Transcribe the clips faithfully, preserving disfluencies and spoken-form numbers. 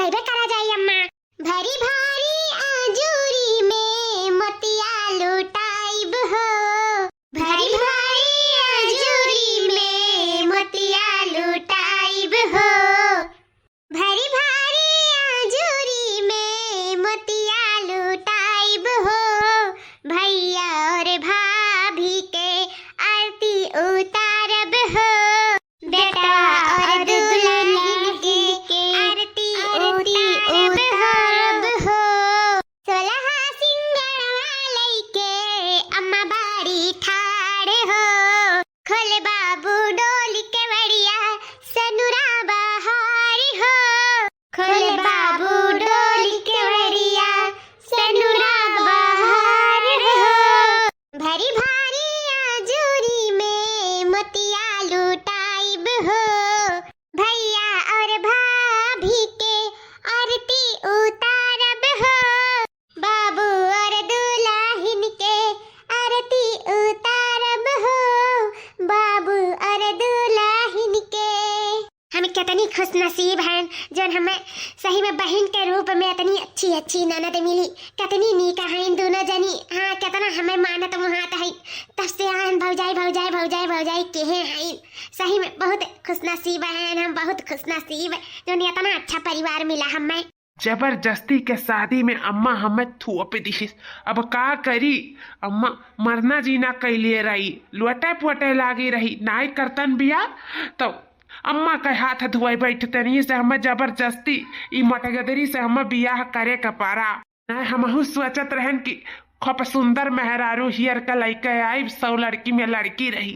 अइबे करा जाई अम्मा। भरी भारी आजूरी में मोतिया लुटाइब हो, भरी भारी आजूरी में मोतिया लुटाइब हो, भरी भारी आजूरी में मोतिया लुटाइब हो, भैया और भाभी के आरती उतारब हो। बेटा और दुल्हन के आरती उतारब हो। सोलह सिंगड़वा लइके अम्मा बाड़ी ठाड़ हो। खोल बाबू डोली केवड़िया, सेनुरा बहार हो। खोल बाबू डोली केवड़िया, सेनुरा बहार हो। भरी भारी आजूरी में मोतिया लुटाइब हो, भैया और भाभी के आरती उतारब हो, बाबू और दुल्हन के आरती उतारब हो, बाबू और दुल्हन के। हम कितनी खुशनसीब हैं, जौन हमें सही में बहिन के रूप में इतनी अच्छी अच्छी ननद मिली। कितनी नीक हैं दोनों जनी। हाँ, कितना हमें मानत मुहात है। तब से आन भौजाई, भौजाई, भौजाई, भौजाई केहे हैं। सही में बहुत खुशनसीब हैं हम, बहुत खुशनसीब, जौन इतना अच्छा परिवार मिला हमें। जबरदस्ती के शादी में अम्मा हमें थोप दिहिस। अब का करी, अम्मा मरना जीना कैले रही, लोटे पोटे लागी रही, नाई करतन बियाह, तो अम्मा के हाथ धोए बैठतनी से हमें जबरदस्ती ई मटगदरी से हमें बियाह करे के पड़ा। नाई हमहू सोचत रहन कि खूब सुंदर मेहरारू हियर के लइके आइब, सौ लड़की में लड़की रही,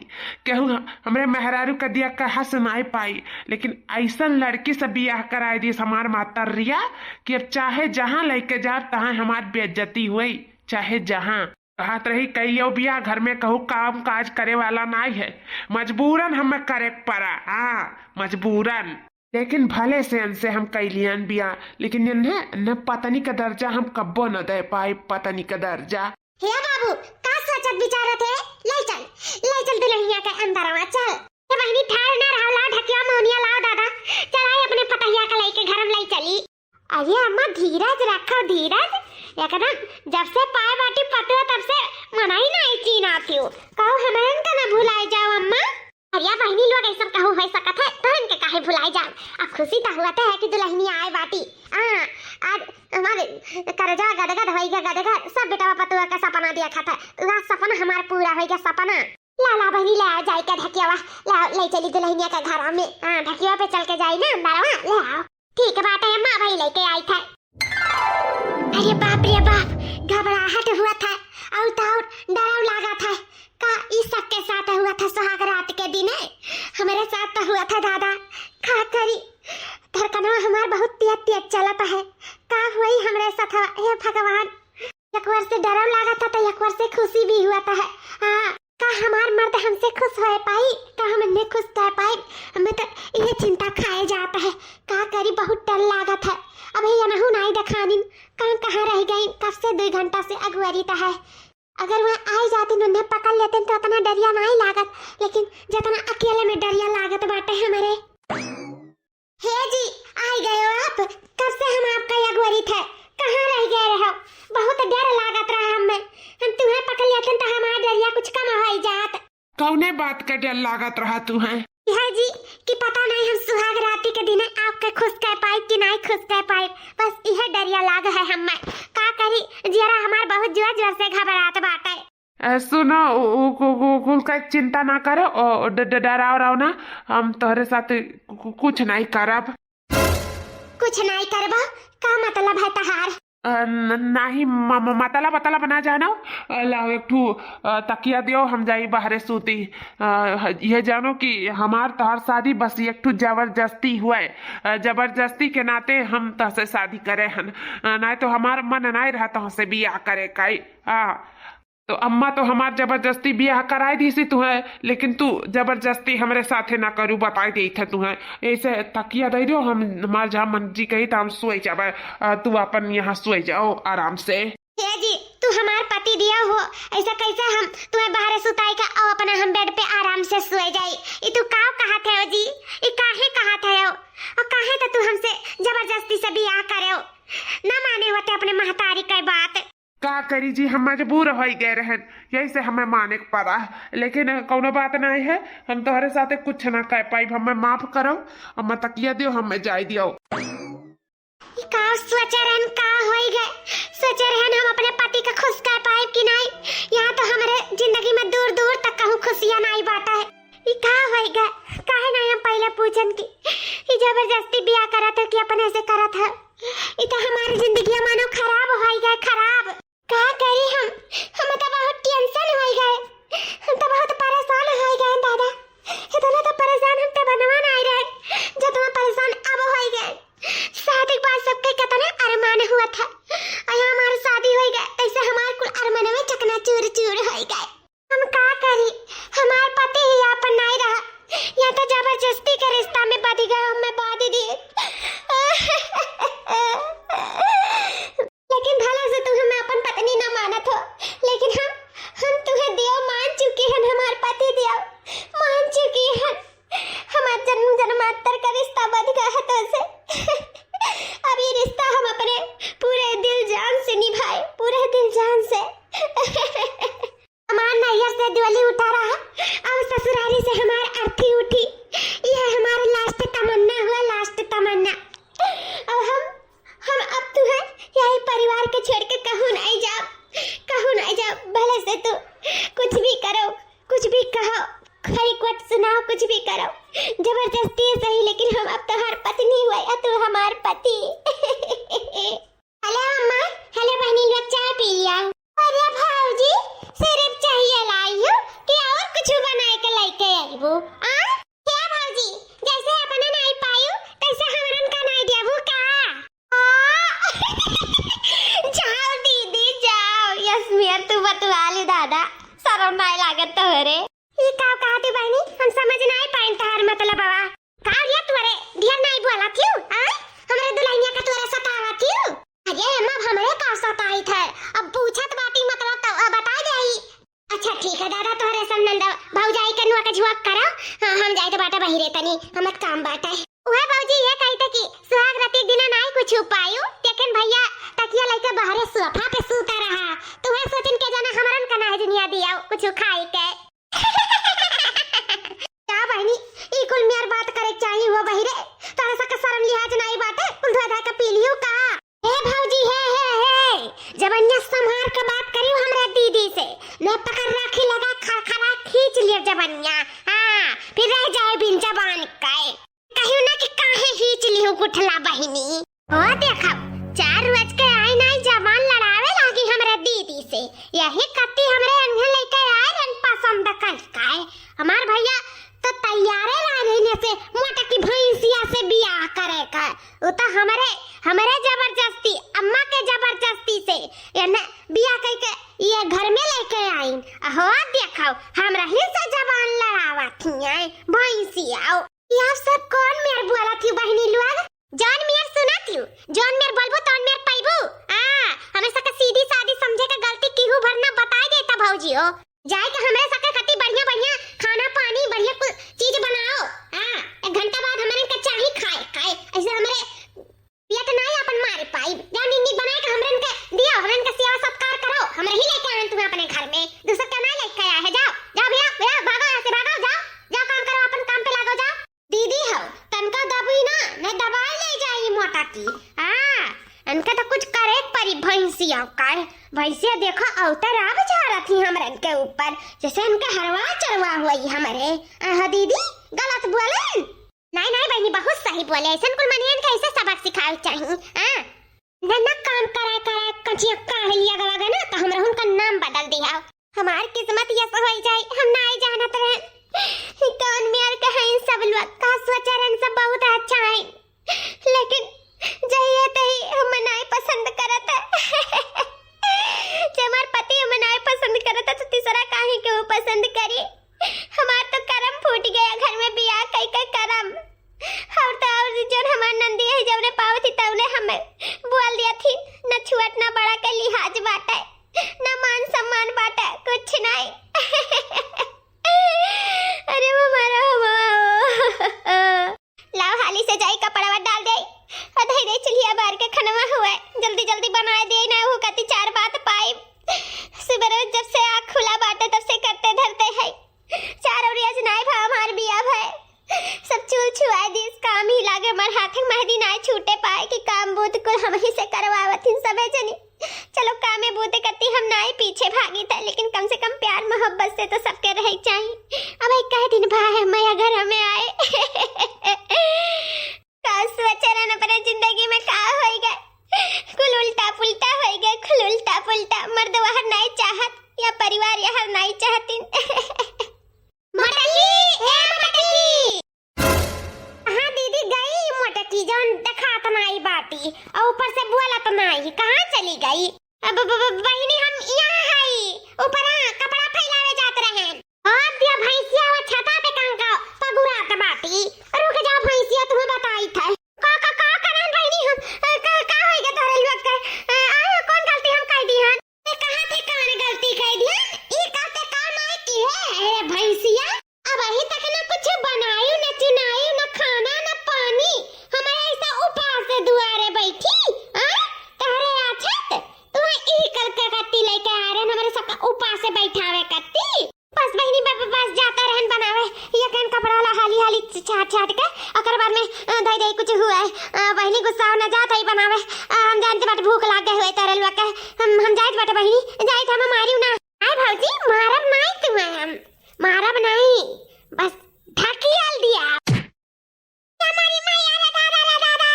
केहू ह-, हमरे मेहरारू के दिया कहा से नाई पाई, लेकिन ऐसन लड़की से बियाह कराई दिस हमार मातरिया कि अब चाहे जहाँ लइके जाब, तहाँ हमार बेइज्जती हुई, चाहे जहाँ। कहत रही, "कइलियो बियाह, घर में कहू काम काज करे वाला नाई है, मजबूरन हमें करे के पड़ा, हाँ, मजबूरन।" लेकिन भले से इनसे हम कइलियन बियाह, लेकिन इन्हें न पत्नी का दर्जा हम कब्बो न दे पाए, पत्नी का दर्जा। हे बाबू, का सोचत विचारत है? ले चल, ले चल दुल्हनिया के अंदरवा, चल। ए बहिनी, ठाड़ ना रहो, लाओ ढकिया मौनिया लाओ दादा, चलाई अपने पतहिया के लइके घर में ले चली। अरे अम्मा, धीरज रखो, धीरज। एकदम जब से पाए बाटी पतुआ, तब से मनई नाई चीन्हात हो। कहू हमरन का ना भुलाए जाओ अम्मा। अरे बहिनी लोग, ऐसा कहू हो सकत है, तोहन के काहे भुलाए जाओ? अब खुशी त हुआ है कि दुल्हनिया आए बाटी। हाँ, आज हमार करजा गदगद होई गया, गदगद। सब बेटवा पतुआ का सपना देखत है, वह सपना हमार पूरा होई गया, सपना। ला, ला बहिनी, ले आओ जाई के ढकियावा, ले आओ, ले चली दुल्हनिया के घरा में। हाँ, ढकिया पे चल के जाई ना अंदरवा, ले आओ। ठीक बाटे अम्मा, भाई लेके आई था। अरे बाप रे बाप, घबराहट हुआ था, और तो और डराव लागा था। का ई सबके साथ हुआ था सुहाग रात के दिने? हमरे साथ तो हुआ था दादा, का करी, धड़कनवा हमार बहुत तेज तेज चलत है। का हुई हमरे साथ, हे भगवान। एक बार से डराव लागत है तो एक बार से खुशी भी हुआ था। हाँ, का हमार मर्द हमसे खुश होए पाई? का हम इन्हें खुश कर पाई? हमें तो ये चिंता खाए जाता है। का करी, बहुत डर लागत है। अबे ये नहु नाई देखानिन, कहाँ कहाँ रह गई? कब से दो घंटा से अगुवरित है। अगर वह आई जाती, उन्हें पकड़ लेते तो इतना डरिया नाई लागत, लेकिन जितना अकेले में डरिया लागत बाटे हमारे। हे जी, आई गए हो आप? कब से हम आपका अगुवरित है, कहाँ रह गए रहो? बहुत डर लागत रहा हमें, हम तुम्हें पकड़ लेते तो हमारा डरिया कुछ कम हो जात। कौने बात का डर लागत रहा तुम्हें? हे जी, कि पता नहीं हम सुहाग राती के दिने आपके खुश कर पाई कि नहीं खुश कर पाई, बस यह डरिया लाग है हमें। का करी, जियरा हमार बहुत जोर जोर से घबरात बाटे। ए, सुनो, उ, उ, कु-, कु-, कुल का चिंता ना करो, ओ, ड-, ड-, डराओ रहो ना, हम तोहरे साथ कु-, कु-, कुछ नहीं करब। कुछ नहीं करबो? का मतलब है तहार? अ, न-, नहीं, म-, म-, मतलब, मतलब ना जानो। अ, लाओ एक ठू, अ, तकिया दियो, हम जाई बाहरे सूती। अ, ह-, ये जानो कि हमार तोहार शादी बस एक ठू जबरदस्ती हुए। अ, जबरदस्ती के नाते हम तोहसे शादी करे हन। अ, नहीं तो हमार मन नहीं रहा तोहसे बियाह करे का। हाँ। तो अम्मा तो हमार जबरदस्ती बियाह कराए दीसी तुहें, लेकिन तू जबरदस्ती हमरे साथे ना करू, बताई देत है तुहें। ऐसे तकिया दे दो, हम, हमार जहाँ मन जी कही तो हम सोए जाबे। अ, तू अपन यहाँ सोए जाओ आराम से। हे जी, तू हमार पति दिया हो, ऐसा कैसे हम तुम्हें बाहर सुताई का और अपना हम बेड पे आराम से सोए जाई? ई तू काव कहत है जी? ई काहे कहत है? और काहे तो तू हमसे जबरदस्ती से बियाह अरे जी, हम मजबूर होइ गए रहन, यही से हमें माने के पड़ा, लेकिन कौनो बात नहीं है, हम तोहरे साथे कुछ ना कह पाइब, हमें माफ करो, हमें तकिया दियो, हमें जाए दियो। ई का सोचे रहन, का होई गए? सोचे रहन हम अपने पति के खुश कर पाइब कि नहीं? यहाँ तो हमरे जिंदगी में दूर दूर तक कहूँ खुशियाँ नहीं बाटे। ई का होई गए? काहे नहीं हम पहले पूछन कि ई जबरदस्ती बियाह करत है कि अपने से करत है? ई तो हमारी जिंदगी मानो खराब होई गए, खराब। का करी हम? हम तो बहुत tension होई गए, हम तो बहुत परेशान होई गए दादा। इतना तो परेशान हम तो बनवा नहीं रहे, जितना परेशान अब होई गए। शादी के बाद सबके कितना अरमान हुआ था, और यहाँ हमारी शादी होई गए, तैसे हमारे कुल अरमान में चकनाचूर चूर होई गए। हम का करी, हमार पति ही आपन नहीं रहा, या तो जबरदस्ती के रिश्ता में बंध गए, हमें बांध दिए। लेकिन भला से तू हमें अपन पत्नी न मानत हो, लेकिन हम, हम तुहे देव मान चुके हन, हमार पति देव मान चुके हन। हमार जन्म जन्मांतर का रिश्ता बंध गया है तोसे। अब ये रिश्ता हम अपने पूरे दिल जान से निभाए, पूरे दिल जान से। हमार नैहर से डोली उठा रहा, अब ससुरारी से हमार अर्थी उठी। यह हमार last तमन्ना हुआ, last तमन्ना। अब हम, हम अब तुहे यही परिवार के छोड़ के कहूँ नहीं जाब, कहूँ नहीं जाब। भले से तू कुछ भी करो, कुछ भी कहो, खरी कोट सुनाओ, कुछ भी करो, जबरदस्ती है सही, लेकिन हम अब तोहार पत्नी हुआ या तू हमार पति। हेलो अम्मा, हेलो बहनी लोग, चाय पी लिया। अरे भौजी, सिर्फ चाहिए लाई हो कि और कुछ बनाए के लेके आईबू? आ? क्या भौजी, जैसे अपने नहीं पायू, तैसे हमरन का नहीं देबू का? आ? जाओ दीदी, जाओ। यस मियर, तू बतवा ली दादा, शरम नहीं लागत तोहरे। ई का कहती बहनी, हम समझ नहीं पाइन तोहर मतलबवा। का रे तोरे, ढेर नहीं बोला थियू, आय? हमरे दुल्हनिया का तोरे सतावा थियू? अरे अम्मा, अब हमरे का सताई थे? अब पूछत बाटी मतलब तो, अ, बता देई। अच्छा ठीक है दादा, तोहरे सब नंद भौजाई के नुआ के झुआ करो। हाँ, हम जाइत बाटे बहिरे तनी, हमत काम बाटे। उहे भौजी ये कही थे कि सुहाग राती दिना नाई कुछ उपायु, लेकिन भैया तकिया लेके बाहरे सोफा पे सूता रहा। तुहे सोचिन के जाना हमरन का नाई दुनिया दिया कुछ खाए के। का बहनी, ई कुल मियर बात करे के चाही हो बहिरे? तोरे सबके शरम लिहाज नाई बाटे, कुल धोए धाए के पी लियो का? हे भौजी, हे, हे, हे, जबनिया संभार के बात करियो हमरे दीदी से, न पकड़ राखी लगा खरखरा खींच लियो जबनिया। हाँ, फिर रह जाए बिन जबान के। कहियो ना कि काहे खींच लियो गुठला बहिनी। ओ देखो, चार रोज के आई नाई जबान लड़ावे लागी हमरे दीदी से। यही कत्ती हमरे अंगे लेके आए रहन पसंद कर के। हमार भैया तो तैयारे रहे रहने से मोटा की भैंसिया से बियाह करे का। वो तो हमरे, हमरे जबरदस्ती, अम्मा के जबरदस्ती से एने बियाह कइके ये घर में लेके आइन। अहो देखो, हमरा ही से जबान लड़ावा थी, आए भैंसिया। ये आप सब कौन मेर बोला थी बहनी लोग? जौन मेर सुना थी, जौन मेर बोलबू तौन मेर पैबू। आ, हमेशा का सीधी सादी समझे का गलती केहू भर ना बताई देता भौजी हो। जाए के हमरे सबके खातिर बढ़िया बढ़िया खाना पानी, बढ़िया कुल चीज बनाओ। हाँ, एक घंटा बाद हमरे के चाही खाए, खाए। ऐसे हमरे पेट नाई अपन मारे पाई। जाओ नींद नींद बनाए के हमरे के दियो, हमरे के सेवा सत्कार करो। हमरे ही लेके आए तुम्हें अपने घर में, दूसर का नाई लेके आया है। जाओ, जाओ भैया, भैया भागो यहाँ से, भागो, जाओ, जाओ काम करो, अपन काम पे लागो, जाओ। दीदी हो, तनका दबी ना, नहीं दबाई ले जाई मोटा की। हाँ, इनका तो कुछ करे के परी भैंसिया का। भैंसिया देखो अवतर अब जा रही हमरन के ऊपर, जैसे इनके हरवा चरवा हुई हमरे। आहा दीदी, गलत बोलन। नहीं, नहीं बहनी, बहुत सही बोले, ऐसन कुल मनियन के ऐसे सबक सिखावे चाहिए। हाँ, ना, ना काम कराए कराए कचिया काढ़ लिया गवा गए ना, तो हमरा उनका नाम बदल दिया। हमार किस्मत यस होई जाई, हम नाई जानत रहे। कौन मेर के हैं सब लोग, का सोचे रहन सब बहुत अच्छा है, लेकिन जहिए तही हम नाई पसंद करत है। जब हमार पति हम नाई पसंद करत है, तो तीसरा काहे के वो पसंद करी? हमार तो करम फूट गया, घर में बियाह कई के करम। और तो और जौन हमार नंदी है, जौने पावत ही तौने हमें बोल दिया थी, न छुअट न बड़ा के लिहाज बाटे, न मान सम्मान बाटे, कुछ नहीं। अरे वो मारा हमारा। लाओ हाली से जाई कपड़वा डाल दे, अधई दे चुल्हिया बार के खनवा हुआ, जल्दी जल्दी बनाए दे ना, वो कति चार बात पाई। मोहब्बत से तो सबके रहे के चाही। अब एक कहे दिन भा है मैया घर में आए। का सोचे रहन अपने जिंदगी में का होई गए? कुल उल्टा पुल्टा होई गए, कुल उल्टा पुल्टा। मर्द वहर नाई चाहत या परिवार यहर नाई चाहतिन। मटकी, ए मटकी। हाँ दीदी, गई मोटकी, जौन देखात नाई बाटी और ऊपर से बोलत नाई, कहाँ चली गई? अब ब-, ब-, बहिनी, हम यहाँ हई, ऊपरा कपड़ा फैलावे जात रहन। अब दिया भैंसिया वो छता पे कहाँ का पगुरात बाटी। रुक जाओ भैंसिया, तुम्हें बताई थे। का, का, का करन बहिनी हम? अ, का, का होई गए तोहरे लोग के? अ, आयो, कौन गलती हम कर दी हन? ते कहाँ थे कौन गलती कर दी हन? ई का ते का नाई की है? अरे भैंसिया, अबही तक न कुछ बनायु, न चुनायु, न खाना, न पानी। हमरे ऐसा उपास से दुआरे बैठी, आ? तोहरे आछत? तुहे ई कल के कत्ती लेके आ रहे, हमरे सबका उपास से बैठावे कत्ती। बस बहिनी, ब-, ब-, बस जाता रहन बनावे, ये कन कपड़ा ला हाली हाली छ-, छाट छाट के, ओकर बाद में, अ, धई धई कुछ हुआ है। अ, बहिनी गुस्सा न जात है बनावे, अ, हम जानते बाटे भूख लाग गए हुए तोहरे लोग के, हम, हम जाइत बाटे बहिनी, जाइत हम मारियो ना। आय भौजी, मारब नाई तुम्हें हम, मारब नाई, बस ढकियाल दिया। हमारी मैया रे दादा रे दादा।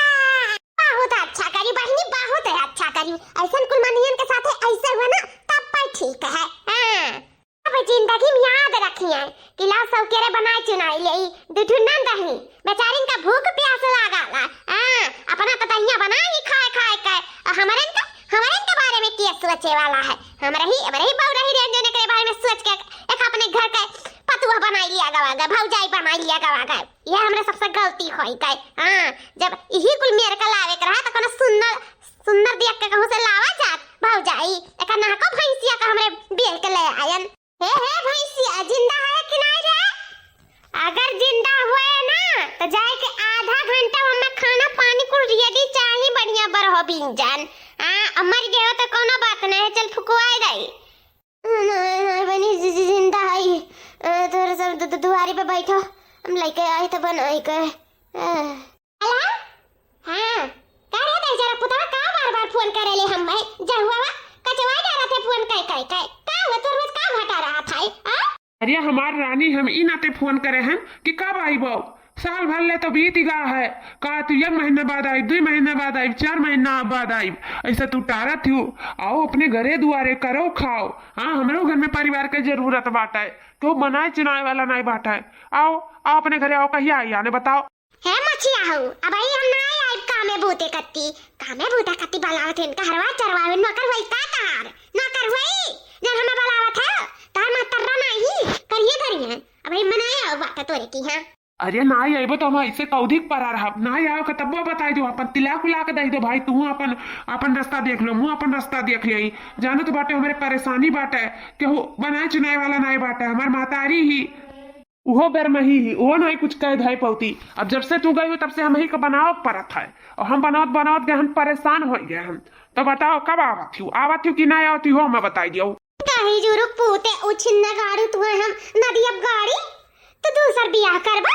बहुत अच्छा करी बहिनी, बहुत अच्छा करी। ऐसन कुल मनइयन के साथे ऐसे हुआ ना, तब पर ठीक है। हाँ। अब जिंदगी में याद रखिए कि लाओ सौकेरे बनाए चुनाई लेई, दू ठो नंद रही, बेचारिन का भूख प्यास लागाला। हाँ, अपना तो दहिया बनाई खाए खाए के, और हमरन का, हमरन के बारे में के सोचे वाला है? हमरे ही, हमरे ही बहू रही रे, जौन एकरे बारे में सोच के एक अपने घर के पतुआ बनाई लिया गवा गए, भौजाई बनाई लिया गवा गए। ये हमरे सबसे गलती होई गए। हाँ, जब इही कुल मेर के लावे के रहा तो कोनो सुंदर, सुंदर देख के कहूँ से लावा जात भौजाई। एका नाको भैंसिया का हमरे बेल के ले आयन। हे, हे भैंसिया, जिंदा है कि नाई रे? अगर जिंदा हुए ना, तो जाए के आधा घंटा हमें खाना पानी कुल ready चाही, बढ़िया बरहो बींजन। आ, आ मर गए हो तो कोनो बात नहीं है, चल फुकवाए दई। नहीं, नहीं, बनी जि-, जि-, जिंदा है। अ, तोहरे सब दु-, दु-, दुआरी पे बैठो, हम लेके आई तो बनाई के। अ। हेलो? हाँ, का रे दहिजरा पुतवा, का बार-बार फोन करेले हम भाई? जहुआ कचवा जा रहा थे फोन कई, कई, कई। का हुआ, तोर रोज का घटा रहा था, आ? अरे हमार रानी, हम ई नाते फोन करे हैं कि कब आइबो? साल भर ले तो बीत गा है, का तू एक महीना बाद आई, दुई महीना बाद आई, चार महीना बाद आई, ऐसा तू टारत हो? आओ अपने घरे दुआरे करो खाओ। हाँ, हमरो घर में परिवार के जरूरत बाटे, केहू बनाए चुनाए वाला नहीं बाटे। आओ, आओ अपने घरे आओ, कहिया आई आने बताओ। हे मछिया हो, अबही हम ना आइब कामे बूते कत्ती, कामे बूते कत्ती बलावत हन, कहरवा चरवावे नौकर होई का तहार? नौकर होई? जब हमें बलावत है, तहार मातर्रा नाही, करिए धरी हैं, अबही मनाए आओ बाटा तोरे की, हाँ। अरे नाही आइबो तो हम ऐसे कौधिक परा रहब, नाही आओ के तब्बो बताई दो, अपन तिलाक उलाक दई दो भाई, तू अपन, अपन रास्ता देख लो, मुँह अपन रास्ता देख ले। जानो तो बाटे हमरे परेशानी बाटे, केहू बनाए चुनाए वाला नाही बाटे, हमार मातारी ही उहो बेरमही ही, उहो नाई कुछ कह धाई पौती। अब जब से तू गई हो, तब से हमही के बनावत परत है। और हम बनावत बनावत गए हन, परेशान हो गए हन। तो बताओ, कब आवत हो? आवत हो कि नाई आवत हो, हमें बताई दियो। दहिजुरुक पूते उछिन्ना गाड़ू तुहे हम नदिया गाड़ी, तो दूसर बियाह करबो,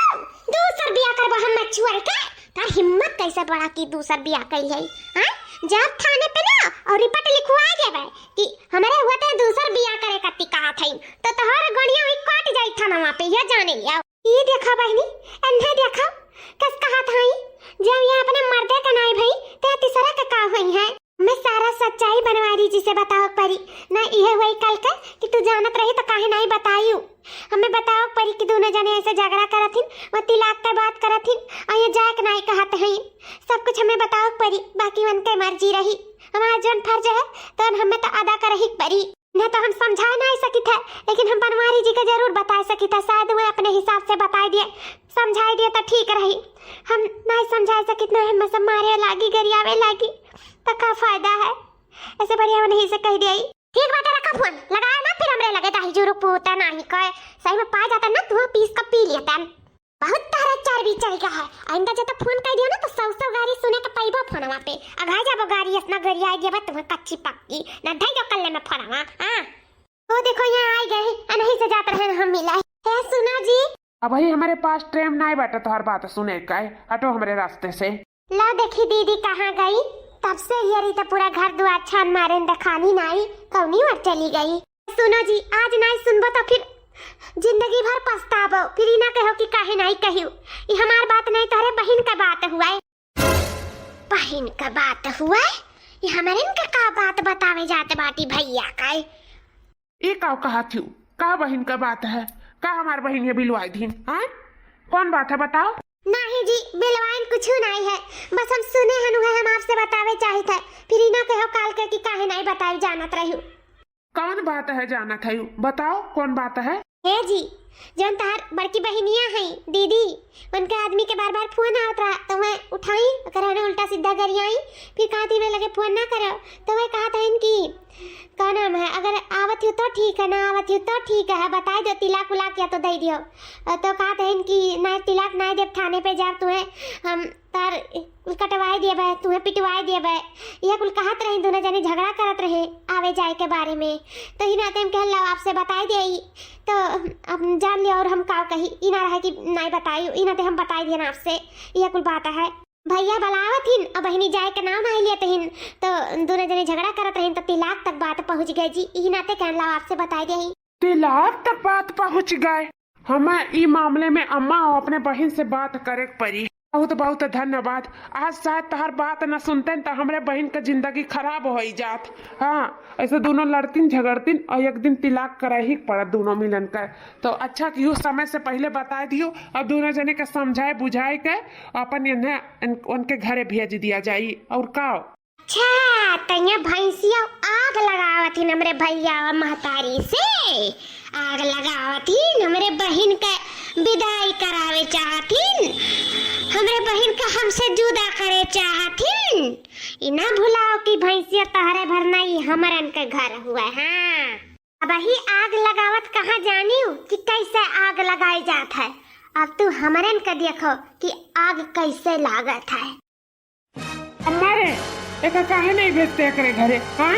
दूसर बियाह करबो हम मछुअर के। तार हिम्मत कैसे बड़ा कि दूसर बियाह कइल है, हाँ? जाब थाने पे ना और रिपोर्ट लिखवा देबे कि हमरे हुआ ते दूसर बियाह करे कत्ती कहा थई, तो तोहर गोड़िया हुई काट जाई थानवा पे, ये जाने लिया। ई देखा बहिनी, एन्हे देखा, कस कहा थई, जब ये अपने मर्दे के नाई भई, ते तीसरा के का हुई है? मैं सारा सच्चाई बनवारी जी से बताओ परी, ना इहे हुई कल के कि तू जानत रही तो काहे नाई बतायू? हमें बताओ परी कि दोनों जने ऐसे झगड़ा करत हिन, वो तिलाक के बात करत हिन, और ये जाए के नाई कहत हईन। सब कुछ हमें बताओ परी, बाकी उनके मर्जी रही। हमारा जौन फर्ज है, तौन हमें तो अदा करही परी। न तो हम समझाए नाई सकित है, लेकिन हम बनवारी जी के जरूर बताए सकित है, शायद वे अपने हिसाब से बताई दिए, समझाई दिए तो ठीक रही। हम नाई समझाए सकित, ना हम सब मारे लागी, गरियावे लागी, तो का फायदा है? ऐसे बढ़िया उन्हीं से कह दिया। ठीक बाटे, रखा फोन, लगाया ना फिर हमरे लगे, दहिजुरुक पूता नाही कहे, सही में पा जाता ना, तू पीस का पी लेता। बहुत तारा चर्बी चढ़ गया है, आइंदा जब फोन कर दियो ना तो सौ सौ गारी सुने के पैबो फोनवा पे। अघा जाबो गारी, इतना गरिया देबा तुम्हें कच्ची पक्की, ना धई दो कल्ले में फोनवा। हाँ, वो देखो यहाँ आ गए, अनही से जात रहे हम मिला। हे सुनो जी। अबही हमरे पास टाइम नाई बाटे तोहर बात सुने का, हटो हमरे रास्ते से। ला देखी दीदी कहाँ गई, तब से ये रही तो पूरा घर दुआर छान मारे, देखानी नाई, कौनी ओर चली गई। सुनो जी, आज नाहीं सुनबो तो फिर जिंदगी भर पछताबो, फिर ई ना कहो कि काहे नाहीं कहियो। ई हमार बात नाहीं, तोहरे बहिन का बात हुआ है। बहिन का बात हुआ है? ई हमरे इनका का बात बतावे जात बाटी भइया का है? ई का कहत हू? का बहिन का बात है? का हमार बहिन ये बिलवाई दीन? हाँ, कौन बात है, बताओ। नाहीं जी, बिलवाइन कुछ नाहीं है, बस हम सुने हन, उहे हम आपसे बतावे चाहित है। फिर ई ना कहो काल के कि काहे नाहीं बताई जानत रही। कौन बात है जानत है, बताओ कौन बात है। हे जी, जौन तहार बड़की बहिनिया है दीदी, उनके आदमी के बार बार फोन आवत रहा, तो वह उठाई, ओकरा ने उल्टा सीधा गरियाई, फिर कहती वे लगे फोन ना करो, तो वह कहत हन कि का नाम है, अगर आवत हो तो ठीक है, ना आवत हो तो ठीक है, बताई दो, तिलाक उलाक या तो दे दियो। अ, तो कहत हन कि ना तिलाक ना देब, थाने पे जाब, तुहे हम तार कटवाई देबे, तुहे पिटवाई देबे। यह कुल कहत रही, दोनों जने झगड़ा करत रहे आवे जाए के बारे में। तो ही नाते हम कहल लाओ आपसे बताई देई, तो अब जान लियो और हम का कही, ई ना रहे कि नाहीं बताई, ई नाते हम बताई दिए ना आपसे, यह कुल बात है। भइया बलावत हिन, अब बहिनी जाए के नाव नाहीं लेत हिन, तो दोनों जने झगड़ा करत रहिन, तो तिलाक तक बात पहुँच गए जी। ई नाते कहन लाओ आपसे बताई देई। तिलाक तक बात पहुँच गए। हमें ई मामले में अम्मा अपने बहिन से बात करे के पड़ी। बहुत बहुत धन्यवाद। आज शायद तहार बात न सुनते तो हमरे बहिन के जिंदगी खराब हो जात। हाँ, ऐसे दोनों लड़तीन झगड़तीन और एक दिन तिलाक करे ही पड़ा दोनों मिलन के। तो अच्छा कि उस समय से पहिले बताए दियो, अब दोनों जने के समझाए बुझाए के अपन इन्हें इन-, उनके घरे भेज दिया जाई। और का? अच्छा, तैया भैंसिया आग लगावत हिन हमरे भैया और महतारी से, आग लगावत हिन हमरे बहिन के विदाई करावे चाहत हिन, हमरे बहिन के हमसे जुदा करे चाहत हिन। ई ना भुलाओ कि भैंसिया तहरे भर नहीं, हमरन के घर हुआ। हाँ, अबही आग लगावत कहाँ जानियो कि कैसे आग लगाई जात है। अब तू हमरन के देखो कि आग कैसे लागत है। अम्मा रे, एका काहे नहीं भेजते एकरे घरे, हाँ?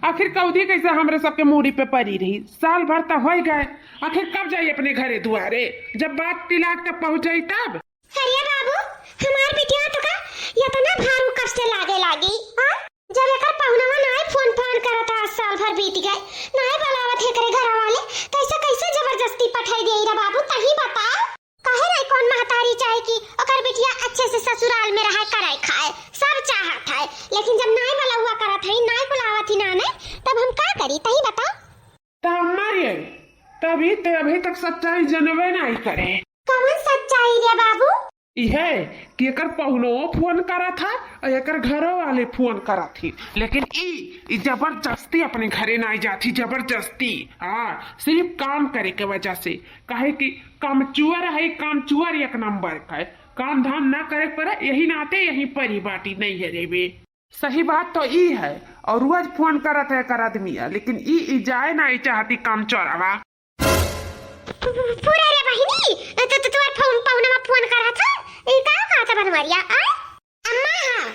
आखिर कौदी कैसे हमरे सबके मूड़ी पे परी रही? साल भर तो होई गए, आखिर कब जाई अपने घरे दुआरे, जब बात तिलाक तक पहुँच जाई तब? अरे बाबू, हमार बिटिया तो का इतना भारू कब से लागे लागी, हाँ? जब एकर पहुनवा नाय फोन फान करत, आज साल भर बीत गए, नाय बुलावत है एकरे घर वाले, कैसे कैसे जबरदस्ती पठाई दे रे बाबू, तही बताओ। काहे नाय कौन महतारी चाहे कि ओकर बिटिया अच्छे से ससुराल में रहे, करे खाए, सब चाहत है, लेकिन जब नाय बुलावा करत है, नाय बुलावत ही ना, नाय, तब हम का करी, तही बताओ। त अम्मा रे, तभी ते अभी तक सच्चाई जनबे नाय करे। कौन सच्चाई रे बाबू? इहे कि एकर पहुनो फोन करत है और एकर घरो वाले फोन करत ही, लेकिन ई, ई जबरदस्ती अपने घरे नाय जात ही, जबरदस्ती। हाँ, सिर्फ काम करे के वजह से, काहे कि कामचुअर है, कामचुअर एक नंबर का है, काम धाम ना करे के पड़े, यही नाते यहीं परी बाटी नहीं है रे बे। सही बात तो ई है, और रोज फोन करत है एकर आदमी है, लेकिन ई, ई जाए नाय चाहती कामचोरवा। पूरा रे बहिनी, तो, तो तोर फोन, पहुनवा फोन करत है, ई का कहत बनवरिया, आ? अम्मा, हाँ,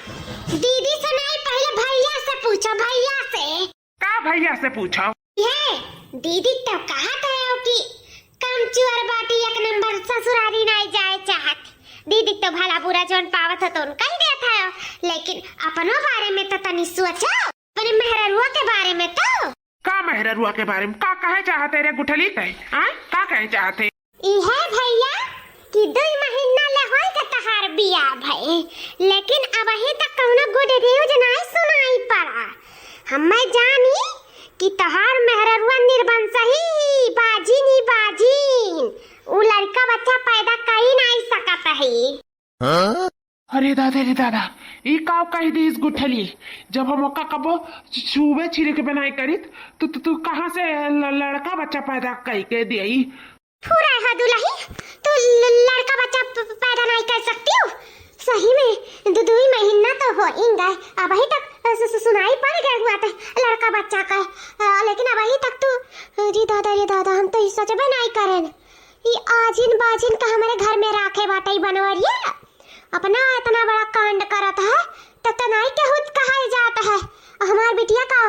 दीदी से नाय, पहिले भैया से पूछो, भैया से। का भैया से पूछो? ये दीदी तो कहत है कि कामचुअर बाटी एक नंबर, ससुरारी नाय जाए चाहत। दीदी तो भला बुरा जौन पावत है तो उनका ही देत है, लेकिन अपनो बारे में तो तनी सोचो, अपने मेहररुआ के बारे में तो। का मेहररुआ के बारे में? का कहे चाहते रे गुठली? कहे, हाँ? का कहे चाहते? ई है भैया कि दुई महीना ले होई के तहार बियाह भए, लेकिन अबही तक कौनो good news नाय सुनाई पड़ा। हम्मे जानी कि तहार मेहररुआ निर्वंश ही, बाजिन ही बाजिन, उ लड़का बच्चा पैदा कई नाय सकत ही। अरे दादा रे दादा, ई का कह दी इस गुठली? जब हम ओका कबो छुबे छिड़कबे नाय करित, तो तू, तू कहाँ से ल-, लड़का बच्चा पैदा कई के देई? फुरा है दुलही, तू ल-, लड़का बच्चा प-, प-, पैदा नाय कर सकती हो? सही में दु-, दुई महीना तो हो इन गए, अबही तक सु-, सु-, सुनाई पड़ गए हुआ थे लड़का बच्चा का, अ, लेकिन अबही तक तू, अरे दादा रे दादा, हम तो ई सोचबे नाय करेन। ई आजिन बाजिन का हमरे घर में राखे बाटे ई बनवरिया। अपना इतना बड़ा कांड करत है, त तनाई के हुत कहाई जात है। हमार बिटिया का,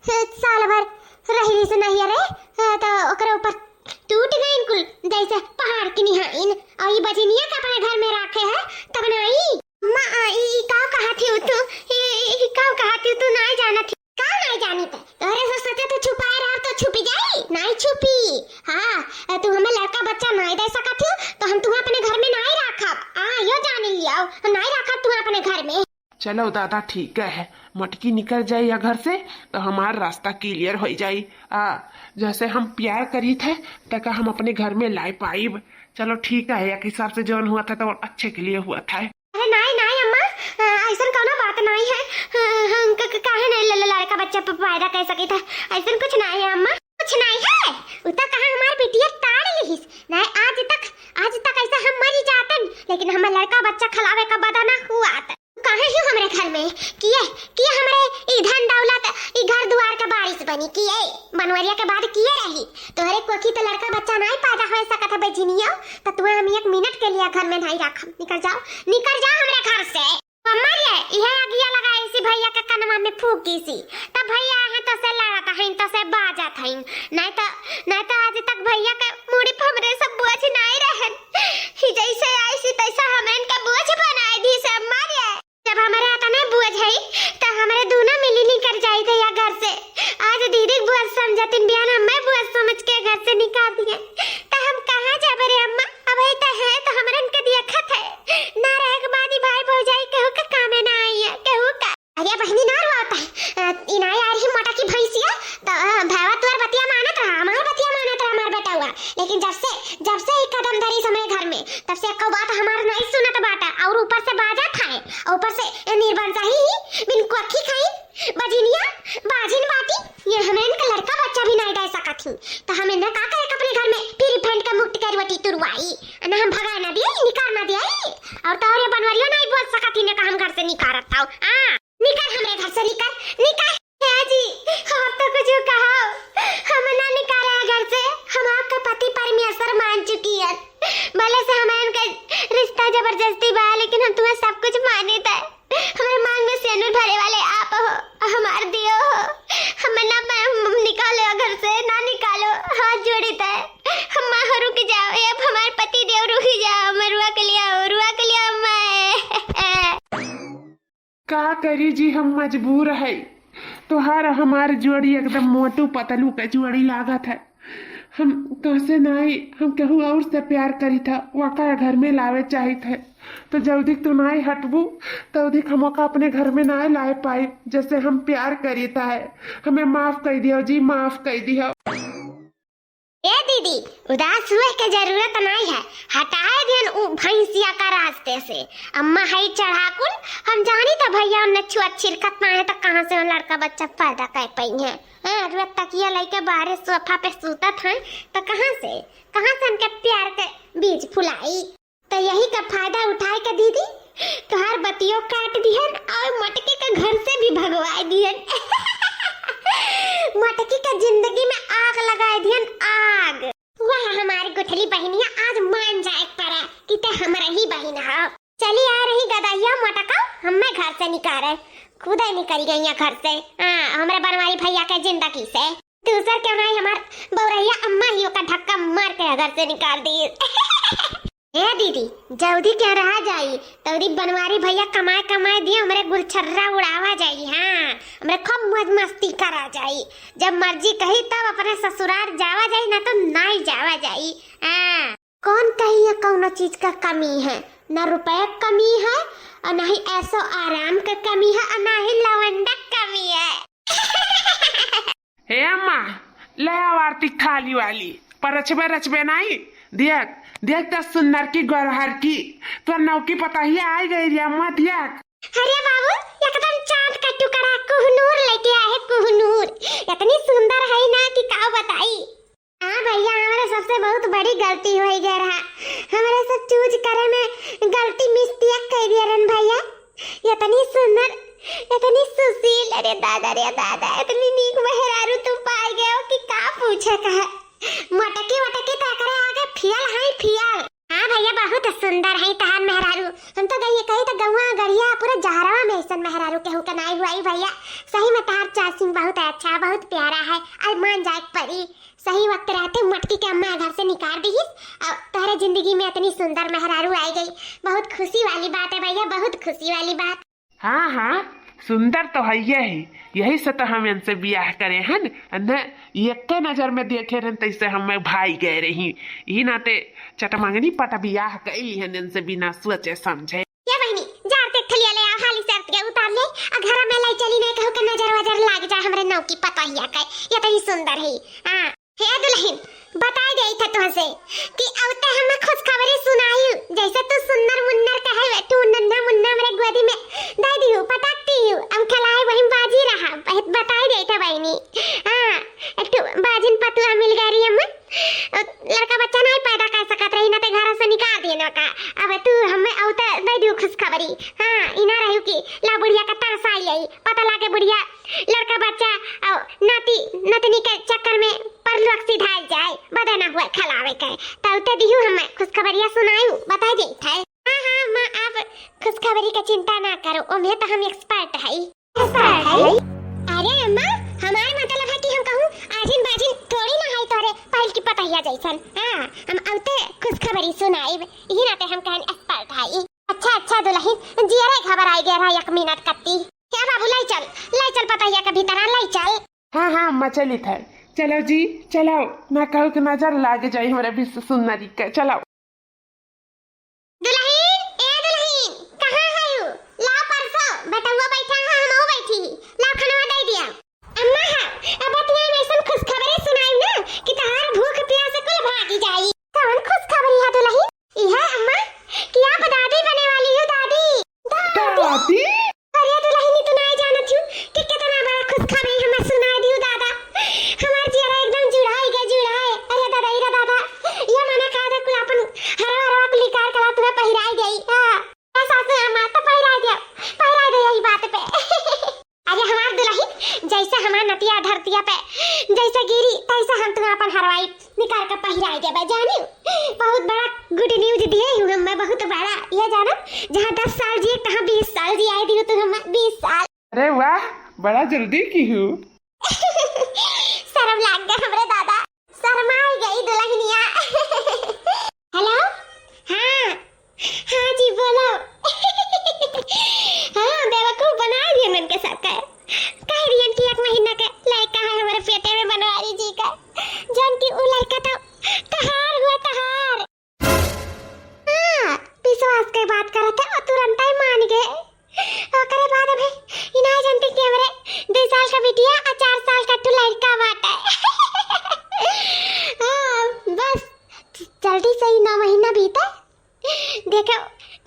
ए, साल भर रही से नहीं रे, ए, त ओकरे ऊपर टूट गईन कुल, जैसे पहाड़ की निहाइन। और ई बजिनिया का अपने घर में राखे है, तब नाई। माँ, ई, ई का कहत ही तू? ई, ई का कहत ही तू? नाई जानत ही। का नाई जानी ते? तोहरे से सोचे तू छुपाए रहा तो छुपी जा। नाई छुपी। हाँ, तू हमें लड़का बच्चा नाई दे सकत हो, तो हम तुम्हें अपने घर में नाई राखब। हाँ, यो जान लियो, हम नाई राखब तुम्हें अपने घर में। चलो दादा, ठीक है, मटकी निकल जाई या घर से, तो हमार रास्ता clear हो जाई। आ, जैसे हम प्यार करी थे, तका हम अपने घर में लाए पाइब। चलो ठीक है, एक हिसाब से जौन हुआ था तो अच्छे के लिए हुआ था। अरे नाई, नाई अम्मा, अ, ऐसन कौनो बात नाई है। अ, हम क-, क-, काहे नहीं ल-, ल-, लड़का बच्चा प-, पैदा कर सकी था? ऐसन कुछ नाई है अम्मा, कुछ नाई है। उ तो कहा हमार बिटिया ताड़ लिहिस। नाई, आज तक, आज तक ऐसा हम मरी जातन, लेकिन हमार लड़का बच्चा खिलावे का बदा ना हुआ था। काहे ही हमरे घर में? किए, किए हमरे ई धन दौलत, ई घर दुआर के बारिश बनी? किए बनवरिया के बाद किए रही? तोहरे कोखी तो लड़का बच्चा नाई पैदा हो सकत है बेजिनिया, तो तू हम एक मिनट के लिए घर में नहीं रखम। निकल जाओ, निकल जाओ हमरे घर से। अम्मा रे, इहे अगिया लगाई सी भैया के कनवा में फूकी सी, तब भैया हैं तो से लड़त हैं, तो से बाजत हैं, नहीं तो, नहीं तो आज तक भैया के मूड़ी पर हमरे सब बोझ नहीं रहन। ही जैसे आई सी तैसे हमरे इनका बोझ बनाई दी से अम्मा रे। जब हमरे इतने बोझ है, त हमरे दोनों मिली निकर जाई थे या घर से। आज दीदी के बोझ समझतिन, बिहान हमें बोझ समझ के घर से निकाल दिए, त हम कहाँ जाबे रे अम्मा? अब है त है, त हमरे इनके दिया खत है। ना रहे के बाद ही भाई भौजाई केहू के कामे ना आई है, केहू का। अरे बहिनी ना रोता है, अ, इनाई आ रही मोटा की भैंसिया, त, अ, भैवा तुअर बतिया मानत रहा, हमार बतिया मानत रहा हमार बेटा हुआ। लेकिन जब से, जब से ही कदम धरी समय घर में, तब से एको बात हमार नहीं सुनत बाटा। और ऊपर से बाजत है, और ऊपर से ए निर्बंसा ही बिन कोखी खाई, बजिनिया, बाजिन बाटी, ये हमरे इनका लड़का बच्चा भी नहीं दे सकत ही। तो हम इन्हें का करे अपने घर में फिर फंड का मुक्त करवटी तुरवाई, ना हम भगाए ना दिए, निकार ना दिए। और तो और ये बनवरियो नहीं बोल सकत ही, ना का हम घर से निकारत था। हाँ, निकर हमरे घर से, निकर, निकर। हे जी, आप तो कुछ कहा, हम ना निकारे हैं घर से। हम आपका पति परमेश्वर मान चुकी है। भले से हमें उनका रिश्ता जबरदस्ती बा, लेकिन हम तुम्हें सब कुछ मानित है। हमारे मांग में सेनुर भरे वाले आप हो, हमार दियो हो। हमें ना, हम निकालो घर से, ना निकालो, हाथ जोड़ित है। हम माँ हो, रुक जाओ, ए अब हमारे पति देव रुक जाओ, मरुआ के लिए आओ, रुआ के लिए आओ, मैं। का करी जी, हम मजबूर है। तोहार हमार जोड़ी एकदम मोटू पतलू के जोड़ी लागत है। हम तोहसे नाई, हम केहू और से प्यार करी था, वका घर में लावे चाहित है। तो जल्दी तू नाई हटबू, तौदिक हम ओका अपने घर में नाई लाए पाई, जैसे हम प्यार करी था है। हमें माफ कर दियो जी, माफ कर दियो। ए दीदी, उदास हुए के जरूरत नहीं है, हटाए दिहन उ भैंसिया का रास्ते से। अम्मा है चढ़ाकुल, हम जानी तो भैया उन्हें छुआ छिरकत ना है तो कहाँ से वो लड़का बच्चा पैदा कर पाई है। हाँ, रुआ तकिया लेके बाहरे सोफा पे सूतत हैं, तो कहाँ से, कहाँ से उनके प्यार के बीज फुलाई? तो यही का फायदा उठाए के दीदी, तोहार बतियो काट दिहन और मटकी के घर से भी भगवाए दिहन। मटकी के जिंदगी में आग लगाए दिहन, आग। वाह, हमारी गुठली बहिनिया, आज मान जाए पड़ा कि ते हमरे ही बहिन हो। चली आ रही गदहिया मटका, हमें घर से निकाले, खुदे निकल गई है घर से। हाँ, हमरे बनवारी भैया के जिंदगी से। दूसर क्यों नहीं, हमार बौरैया अम्मा ही ओका धक्का मार के घर से निकाल दी। ए दीदी, जल्दी क्या रहा जाई, तौरी बनवारी भैया कमाए कमाए दिए, हमरे गुलछर्रा उड़ावा जाई। हाँ, हमरे खूब मौज मस्ती करा जाई। जब मर्जी कही तब अपने ससुराल जावा जाई, ना तो नाई जावा जाई। हाँ, कौन कही है कौनो चीज का कमी है? ना रुपया क कमी है, और ना ही ऐसो आराम का कमी है, और ना ही लवंडा क कमी है। हे अम्मा, ले आव आरती थाली वाली, पर रचबे रचबे नाई। देख, देख त सुंदर की गोरहर की, तोर नौकी पतहिया आई गई रे अम्मा, देख। अरे बाबू, एकदम चांद का टुकड़ा कोहनूर लेके आए है, कोहनूर। इतनी सुंदर है ना कि का बताई। हाँ भैया, हमरे सबसे बहुत बड़ी गलती होइ गए रहा। हमरे सब चूज करे में गलती mistake कर दिया रहन भैया। इतनी सुंदर, इतनी सुशील, अरे दादा रे दादा, इतनी नीक मेहरारू तू पाए गए हो कि का पूछे का है। मटकी वटकी तो एकरे आगे फेल है, फेल। हाँ भैया, बहुत सुंदर है तहार मेहरारू। हम तो गई कही तो गौवा गड़िया पूरा जहरवा में ऐसन मेहरारू केहू के नाई हुआ भैया। सही में तहार चासिंग बहुत अच्छा, बहुत प्यारा है। अब मान जाए के पड़ी। सही वक्त रहते मटकी के अम्मा घर से निकाल दीस और तोहरे जिंदगी में इतनी सुंदर मेहरारू आई गई। बहुत खुशी वाली बात है भैया, बहुत खुशी वाली बात। हाँ, हाँ, सुंदर तो हइये ही, यही से तो हम इनसे बियाह करे हन। न, एक्के नजर में देखे रहन, तैसे हम भाई गए रही। यही नाते चटमंगनी पट बियाह कइली हन इनसे बिना सोचे समझे। ये बहिनी, जार ते थलिया ले आओ, हाली से के उतार ले, आ घर में लाई चली, नहीं कहू के नजर वजर लाग जाए हमरे नौकी पतोहिया के। ये तो ही सुंदर है। हाँ। हे दुलहिन, बताइ देइत है तुहसे कि अउते हमें खुशखबरी सुनाई, जैसे तू सुन्नर मुन्नर कहे, तू नन्हा मुन्ना हमरे गोदी में दइ दिहू, पटक दिहू, हम खिलाए वही बाजी रहा, बहुत बताइ देइत है बहिनी। हाँ, एक ठो बाजिन पतुआ मिल गई रही हमें, अ, लड़का बच्चा नहीं पैदा कर सकत रही, ना ते घर से निकाल दिए ना का। अब तू हमें अउते दइ दिहू खुशखबरी। हाँ, इना रही कि ला बुढ़िया का तरसाई आई, पता लागे बुढ़िया लड़का बच्चा और नाती नतनी के चक्कर में परलोक सिधाइल जाए, बदे ना हुए खलावे के। तउते दिहू हमें खुशखबरिया सुनायू, बताइ देइत है। हाँ, हाँ, माँ, आप खुशखबरी के चिंता ना करो, ओमे तो हम expert है। Expert है? अरे अम्मा, हमार मतलब है कि हम कहूँ आजिन बाजिन थोड़ी ना है तोरे पहिल की पतहिया जैसन। हाँ, हम अउते खुशखबरी सुनाइब, यही नाते हम कहन expert है। अच्छा, अच्छा दुलहिन, जियरे घबराइ गया रहा एक मिनट कत्ती। क्या बाबू, लाई चल, लाई चल पतहिया के भीतर, लाई चल। हाँ, हाँ, अम्मा, चलित है। चलो जी, चलो, ना कहू के नजर लाग जाई हमरे भी सुंदरी के। चलो। दुलहिन, ए दुलहिन, कहाँ है यू? लाओ परसो, बेटउआ बैठा है, हमहू बैठी ही। लाओ खनवा दइ दिया। अम्मा, हाँ, अब तू ऐसन खुशखबरी सुनाई ना कि तहार भूख प्यास कुल भागी जाई। कौन खुशखबरी है दुलहिन? इहे अम्मा कि आप दादी बने वाली हो, दादी। दादी? अरे दुलहिनी, तू नाहीं जानत हू कि कितना बड़ा खुशखबरी हमें सुनाइ दिहू दादा। हमार जियरा एकदम जुड़ाइ गए, जुड़ाइ। अरे दादा, अरे दादा, ये मने कहा दे कुल अपन हरवा हरवा कुल निकाल के ला तुम्हें पहिराइ गई। हाँ, ए सासू अम्मा तो पहिराइ दे, पहिराइ दे यही बात पे। अरे हमार दुलहिन, जैसे हमार नतिया धरतिया पे जैसे गिरी, तैसे हम तुम्हें अपन हरवाई निकाल के पहिराइ देबे, जानी। बहुत बड़ा good news दिए हूँ हम, मैं बहुत बड़ा, ये जानो, जहाँ दस साल जिए, तहाँ बीस साल जियाइ दिहू तुम हमें, बीस साल। अरे वाह, बड़ा जल्दी किहू। शर्म लाग गए हमरे दादा। शर्माई गई दुलहिनिया। हेलो, हाँ, हाँ जी, बोलो। हाँ, बेवकूफ बनाइ दिहन उनके सबके। कह दिहन कि एक महीना के लड़का है हमरे पेटे में बनवारी जी का, जौन कि उ लड़का तो तहार हुआ, तहार। हाँ, विश्वास के बात करत है, वो तुरंत ही मान गए। ओकरे बाद अबे ई ना जानते कि हमरे दो साल का बिटिया और चार साल का ठू लड़का बाटे। हाँ, बस जल्दी से ही नौ महीना बीते। देखो,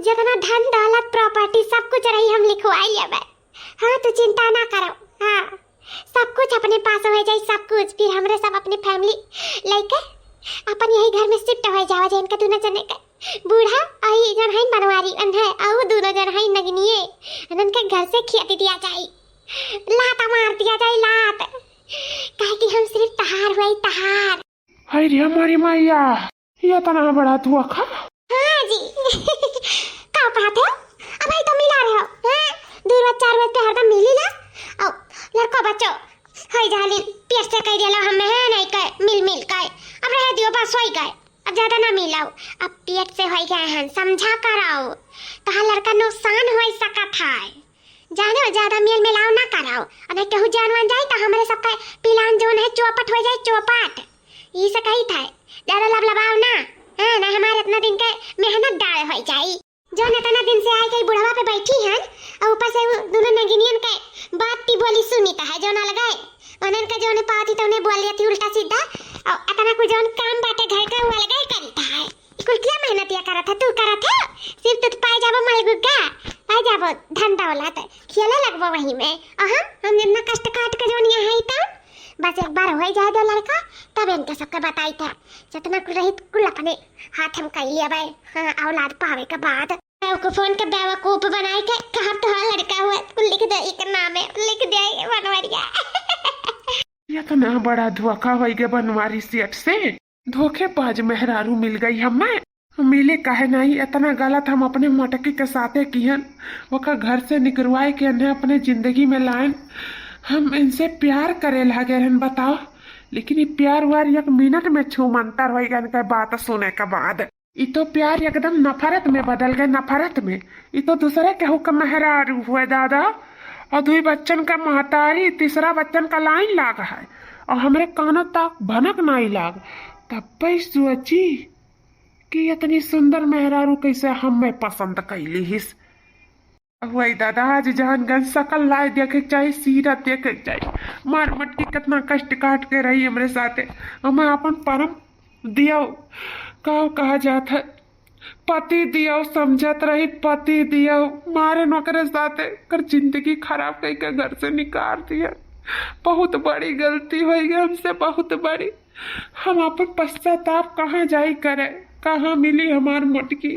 जितना धन दौलत property सब कुछ रही, हम लिखवाई लेबे। हाँ, तू चिंता ना करो। हाँ, सब कुछ अपने पास होइ जाई, सब कुछ। फिर हमरे सब अपनी family लइके अपन यही घर में shift होइ जावा जाए, इनका दुनो जने के। बूढ़ा आई जन है बनवारी, अन है, अउ दुनो जन है नगनिये, इनन के घर से खेत दिया जाई, लात मार दिया जाई, लात, काहे कि हम सिर्फ तहार हुई, तहार। हाय रे हमारी मैया, ये इतना बड़ा धोखा। हाँ जी। का बात है? अब भाई तो मिला रहे हो, हाँ? दो रोज चार रोज पे हरदम मिली ला। आओ, लड़को बच्चो, होई जाली, पेट से कह दिया लो हमें है नहीं कहे, मिल मिल कहे। अब रहे दियो, बस होई गए, अब ज्यादा ना मिलाओ। अब पेट से होई गए हैं, समझा कराओ, तहार लड़का नुकसान होई सकत है। जाने हो, ज्यादा मेल मिलाव ना कराओ, अबे केहू जान वान जाई तो हमरे सबका plan जौन है चौपट होइ जाई, चौपट। ई से कही था, ज्यादा लबलबाव ना, हाँ, ना हमारे इतना दिन के मेहनत डाल होइ जाई। जौन इतना दिन से आए के बुढ़वा पे बैठी हन, और ऊपर से वो दुनो नगिनियन के बात ती बोली सुनी था है, जौन अलगाए, उन्हन का जौन पाती तो उन्हें बोल लेती उल्टा सीधा, और इतना कुछ जौन काम बाटे घर का वो अलगाए करी था है। कुल क्या मेहनतिया करत है, तू करत है? सिर्फ तू तो पाए जाबो मलगुग्गा, पाए जाबो धन दौलत, खेले लगबो वही में। और हम, हम जितना कष्ट काट के जौन यहाँ आई तो बस एक बार हो जाए दो लड़का, तब इनके सबके बताई था। जितना कुल रही कुल अपने हाथ हम कर लिया भाई। हाँ, औलाद पावे के बाद। बेवकूफन के बेवकूफ बनाए के कहब तो हाँ लड़का हुआ, कुल लिख दे एक नाम है, लिख दे बनवरिया। इतना बड़ा धोखा होई गए बनवारी सेठ से। धोखेबाज मेहरारू मिल गई हमें। मिले काहे नहीं, इतना गलत हम अपने मटकी के साथे किहन, ओका घर से निकरवाए के इन्हें अपने जिंदगी में लायन। हम इनसे प्यार करे लागे रहन, बताओ, लेकिन ये प्यार व्यार एक मिनट में छू मंतर हो गए इनका बात सुने के बाद। ई तो प्यार एकदम नफरत में बदल गए, नफरत में। ई तो दूसरे केहू का मेहरारू हुए दादा, और दुई बच्चन का महतारी, तीसरा बच्चन का लाइन लाग है, और हमरे कानों तक भनक नाई लाग। तब पे सोची कि इतनी सुंदर मेहरारू कैसे हमें पसंद कैली हिस। वही दादा, आज जहानगंज सकल लाए देखे के चाही, सीरत देखे के चाही। मार मटकी कितना कष्ट काट के रही हमरे साथे, हमें अपन परम दियो, का कहा जात है, पति दियो समझत रही, पति दियो। मारे नौकरे साथे कर जिंदगी खराब कई के घर से निकाल दिया। बहुत बड़ी गलती होई गई हमसे, बहुत बड़ी। हम अपन पश्चाताप कहाँ जाई करे, कहाँ मिली हमार मोटकी,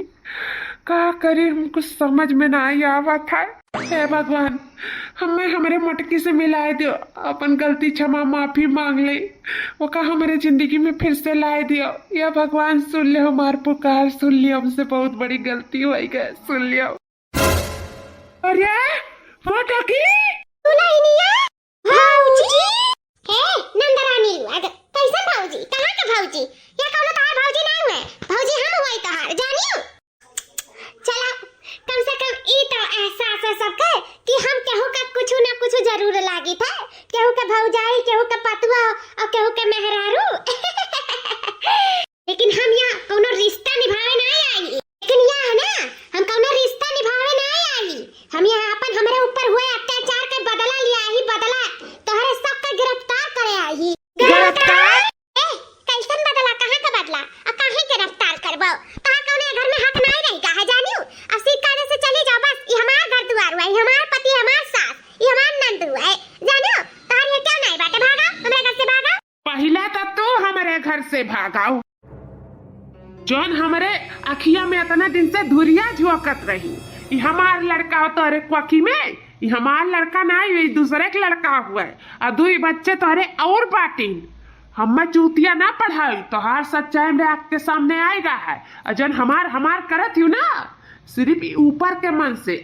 का करी, हम कुछ समझ में ना आई आवत है। हे भगवान, हमें हमरे मोटकी से मिलाए दियो, अपन गलती क्षमा माफी मांग ले, ओका हमरे जिंदगी में फिर से लाए दियो। या भगवान, सुन ले हमार पुकार, सुन लियो, हमसे बहुत बड़ी गलती हो गई, सुन लियो। अरे मोटकी, दुल्हनिया, भौजी। हे नंदरानी, अग, कैसन भौजी? कहाँ के भौजी? यहाँ कौनो तहार भौजी नहीं हुए, भौजी हम हुए तहार, जानियो। चला, कम से कम ई तो एहसास है सबके कि हम केहू का कुछ ना कुछ जरूर लागित है, केहू के भौजाई, केहू के पतुआ और केहू के मेहरारू। लेकिन हम यहाँ कौनो रिश्ता निभावे ना आई, लेकिन यहाँ है ना, हम कौनो रिश्ता निभावे ना आई, हम यहाँ अपन हमरे ऊपर हुए अत्याचार के बदला लिया आई, बदला, तोहरे सबके गिरफ्तार करे आई। गिरफ्तार? ए, कैसन बदला? कहाँ का बदला? आ काहे के गिरफ्तार करबो? तहार कौने घर में हक नाई रही का है, जानियो? अब सीख कायदे से चली जाओ बस। ई हमार घर दुआर हुआ, ई हमार पति, हमार सास, ई हमार नंद हुआ है, जानियो? तहार ये क्या नाई बाटे? भागा, हमरे घर से भागा। पहला तो तू हमरे घर से भागाओ, जौन हमरे अखिया में इतना दिन से धुरिया झोंकत रही। ई हमार लड़का हो तोरे कोखी में, ई हमार लड़का नाई, ई दूसरे के लड़का हुआ है। आ दुई बच्चे तोहरे और बाटिन। हम्मे चूतिया ना पढ़ाई, तोहार सच्चाई हमरे आँख के सामने आएगा है। और जन हमार, हमार करत हूँ ना, सिर्फ ई ऊपर के मन से,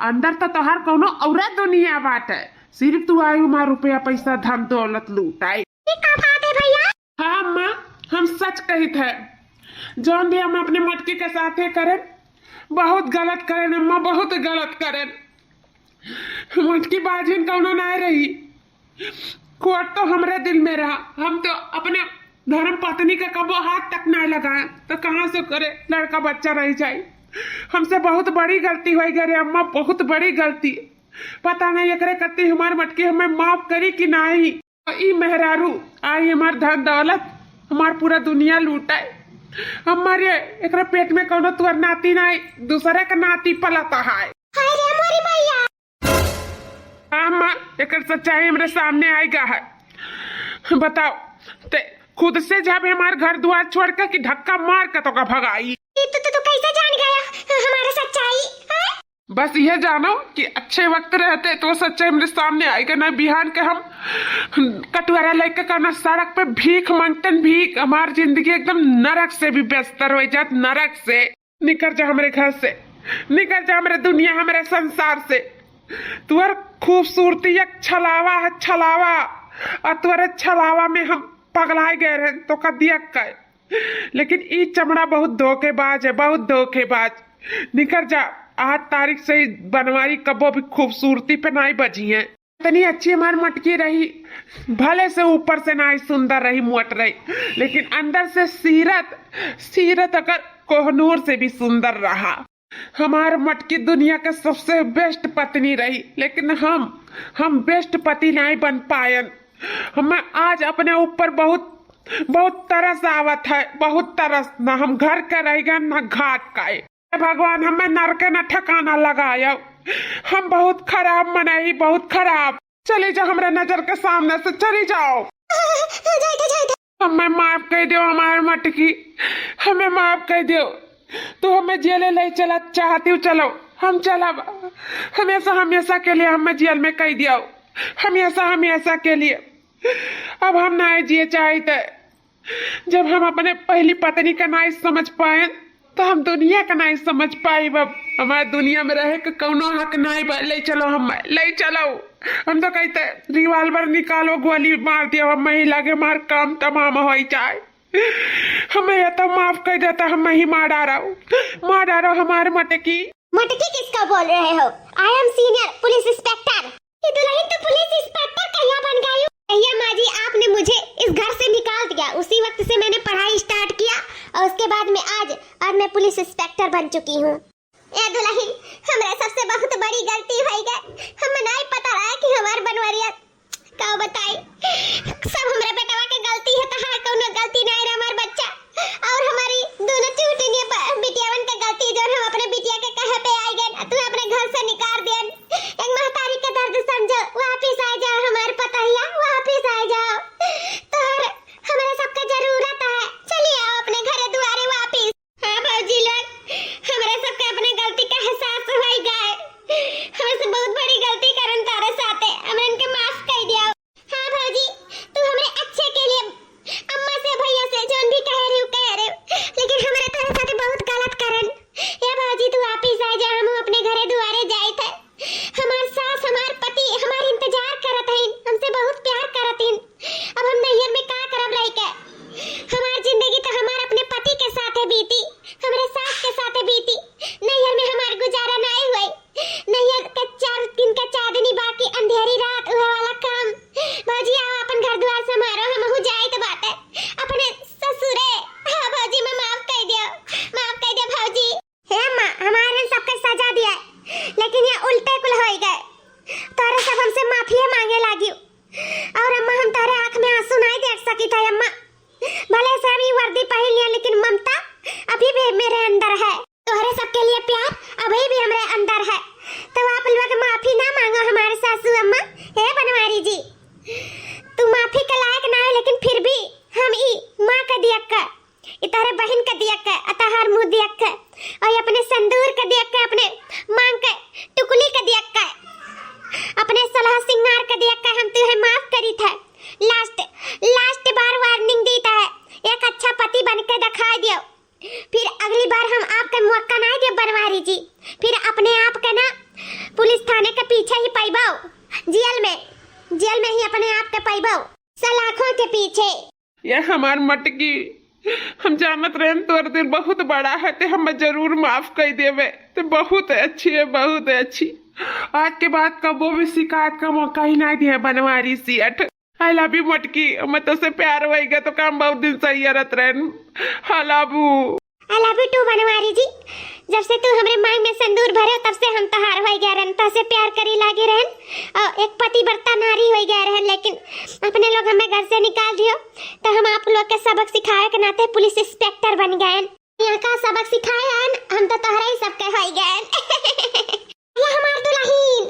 अंदर तो तोहार कौनो औरे दुनिया बाटे। सिर्फ तू आई हमार रुपया पैसा धन दौलत लूटाई। ई का बात है भैया? हाँ अम्मा, हम सच कहित है, जौन भी हम अपने मटकी के साथे करेन, बहुत गलत करेन अम्मा, बहुत गलत करेन। मटकी बाझिन कौनो नाय रही, खोट तो हमरे दिल में रहा। हम तो अपने धर्म पत्नी का कबो हाथ तक नाय लगाए, तो कहाँ से करे, लड़का बच्चा रह जाए। हमसे बहुत बड़ी गलती हो गई रे अम्मा, बहुत बड़ी गलती। पता नहीं एकरे कत्ती हमार मटकी हमें माफ करी कि नहीं। ई मेहरारू आई हमार धन दौलत, हमार पूरा दुनिया लूटाए। हमारे एकरा पेट में कौनो तुअर नाती नाई, दूसरे का नाती पलता है। हाय रे हमारी मैया। हाँ माँ, एकर सच्चाई हमरे सामने आएगा है। बताओ, ते खुद से जाबे हमार घर दुआर छोड़ के कि धक्का मार के तोका भगाई? ई तो, तो, तो कैसे जान गया हमारे सच्चाई, हैं? बस यह जानो कि अच्छे वक्त रहते तो सच्चाई मेरे सामने आएगा, ना बिहान के हम कटोरा लेके करना सड़क पे भीख मांगतन, भीख। हमार जिंदगी एकदम नरक से भी बदतर हो जात, नरक से। निकर जा हमरे घर से, निकर जा हमरे दुनिया, हमरे संसार से। तुअर खूबसूरती एक छलावा है, छलावा। और तुअरे छलावा में हम पगलाए गए रहे, तोका दिया कहे। लेकिन ई चमड़ा बहुत धोखेबाज है, बहुत धोखेबाज। निकर जा, आठ तारीख से ही बनवारी कबो भी खूबसूरती पे नाई बजी है। इतनी अच्छी हमार मटकी रही, भले से ऊपर से नाई सुंदर रही, मोट रही, लेकिन अंदर से सीरत, सीरत अगर कोहनूर से भी सुंदर रहा। हमार मटकी दुनिया का सबसे बेस्ट पत्नी रही, लेकिन हम, हम बेस्ट पति नाई बन पायन। हमें आज अपने ऊपर बहुत, बहुत तरस आवत है, बहुत तरस। ना हम घर का रह गए, ना घाट का। हे भगवान, हमें नरके न ठिकाना लगायो। हम बहुत खराब मनई, बहुत खराब। चली जा हमरे नजर के सामने से, चली जाओ। जाइते, जाइते। हमें माफ कर दो, हमार मटकी, हमें माफ कर दो। तू हमें जेले ले चला चाहती हो, चलो, हम चलब। हमेशा, हमेशा के लिए हमें जेल में कह दियो, हमेशा, हमेशा के लिए। अब हम ना जिए चाहिए। जब हम अपने पहली पत्नी का नाई समझ पाए, तो हम दुनिया का नाई समझ पाई। अब हमारे दुनिया में रहे के कौनो हक नाई बा। ले चलो, हम ले चलो। हम तो कहते, रिवाल्वर निकालो, गोली मार दियो, हम महिला के मार काम तमाम हो जाए। हमें या तो माफ कर देता, हम ही मार डारो, मार डारो हमारे मटकी। मटकी किसको बोल रहे हो? I am senior police inspector। ये दुल्हन तो पुलिस इंस्पेक्टर कहिया बन गई? भैया माँ जी, आपने मुझे इस घर से निकाल दिया, उसी वक्त से मैंने पढ़ाई स्टार्ट किया और उसके बाद में आज, और मैं पुलिस इंस्पेक्टर बन चुकी हूँ। ए दुल्हन, हमरा सबसे बहुत बड़ी गलती होई गए। हम नाई पता रहा कि हमार बनवरिया का बताई, सब हमरे बेटवा के गलती है, तहार कौनो गलती नाई रहे हमार बच्चा। और हमारी दोनों चूटिनिया प-, बिटियावन के गलती, जो हम अपने बिटिया के कहे पे आई गए, तू अपने घर से निकाल दियन। एक महतारी के दर्द समझो, वापिस आ जाओ हमार पतहिया, वापिस आ जाओ। तोहर हमरे सबके जरूरत है, चली आओ अपने घरे दुआरे वापिस। हाँ भौजी लोग, हमरे सबके अपने गलती का एहसास होई गए। हमसे बहुत बड़ी गलती करन तारे साथे, हमरे इनके माफ कर दिया। हाँ भौजी, तू हमरे अच्छे के लिए अम्मा से, भैया से, जौन भी कहे रहे, कहे रहे, लेकिन हमरे तोरे साथे बहुत गलत करन। ए भौजी, तू वापिस आ जा, हम अपने घरे दुआरे जाए थे। हमार सास, हमार पति हमार इंतजार करत हईन, हमसे बहुत प्यार करत हईन। अब हम नैहर में का करब रह के? हमार जिंदगी तो हमार अपने पति के साथे बीती, हमरे सास के साथे बीती। नैहर में हमार गुजारा नाई हुई। नैहर के चार दिन के चांदनी बाकी अंधेरी रात, उहे वाला काम। भौजी, आओ अपन घर दुआर संभारो, हमहू जाइत बाटे अपने ससुरे। हाँ भौजी, मैं माफ कर दियो, माफ कर दियो भौजी। हे अम्मा, हमारे सबके सजा दिया, लेकिन ये उल्टे कुल होई गए। तोहरे सब हमसे माफिये मांगे लागी। और अम्मा, हम तोहरे आँख में आंसू नाई देख सकी थे अम्मा। भले से हम ई वर्दी पहन लिया, लेकिन ममता अभी भी मेरे अंदर है। तोहरे सबके लिए प्यार अभी भी हमरे अंदर है। तो आप लोग माफी ना मांगो हमारे सासू अम्मा। हे बनवारी जी, तू माफी के लायक ना है, लेकिन फिर भी हम ई माँ के दियक्का, ई तोहरे बहिन के दियक्का, आ तोहार मुँह दियक्का, और अपने सिंदूर के दियक्का, अपने मांग के टुकली के दियक्का, अपने सलह सिंगार के दियक्का, हम तुहे माफ करी थे। लास्ट, लास्ट बार वार्निंग दी थे, एक अच्छा पति बन के दिखा दियो। फिर अगली बार हम आपका मौका ना दे बनवारी जी। फिर अपने आप के ना पुलिस थाने के पीछे ही पैबो, जेल में, जेल में ही अपने आप के पैबो, सलाखों के पीछे। ये हमार मटकी, हम जानत रहन तोर दिल बहुत बड़ा है, ते हमें जरूर माफ कर देवे। ते बहुत अच्छी है, बहुत अच्छी। आज के बाद कबो भी शिकायत का मौका ही ना दिया बनवारी सेठ। I love you मटकी, मैं तोसे प्यार होई गया तो काम बहुत दिन से ये रहत रहन। I love you। I love you too बनवारी जी। जब से तू हमरे मांग में सिंदूर भरे, तब से हम तोहार होई गया रहन, तोसे प्यार करी लागे रहन और एक पतिव्रता नारी होई गया रहन, लेकिन अपने लोग हमें घर से निकाल दियो, तो हम आप लोग के सबक सिखावे के नाते पुलिस इंस्पेक्टर बन गए। यहाँ का सबक सिखाए हन, हम तो तोहरा ही सबके होई गए। या हमार दुल्हन,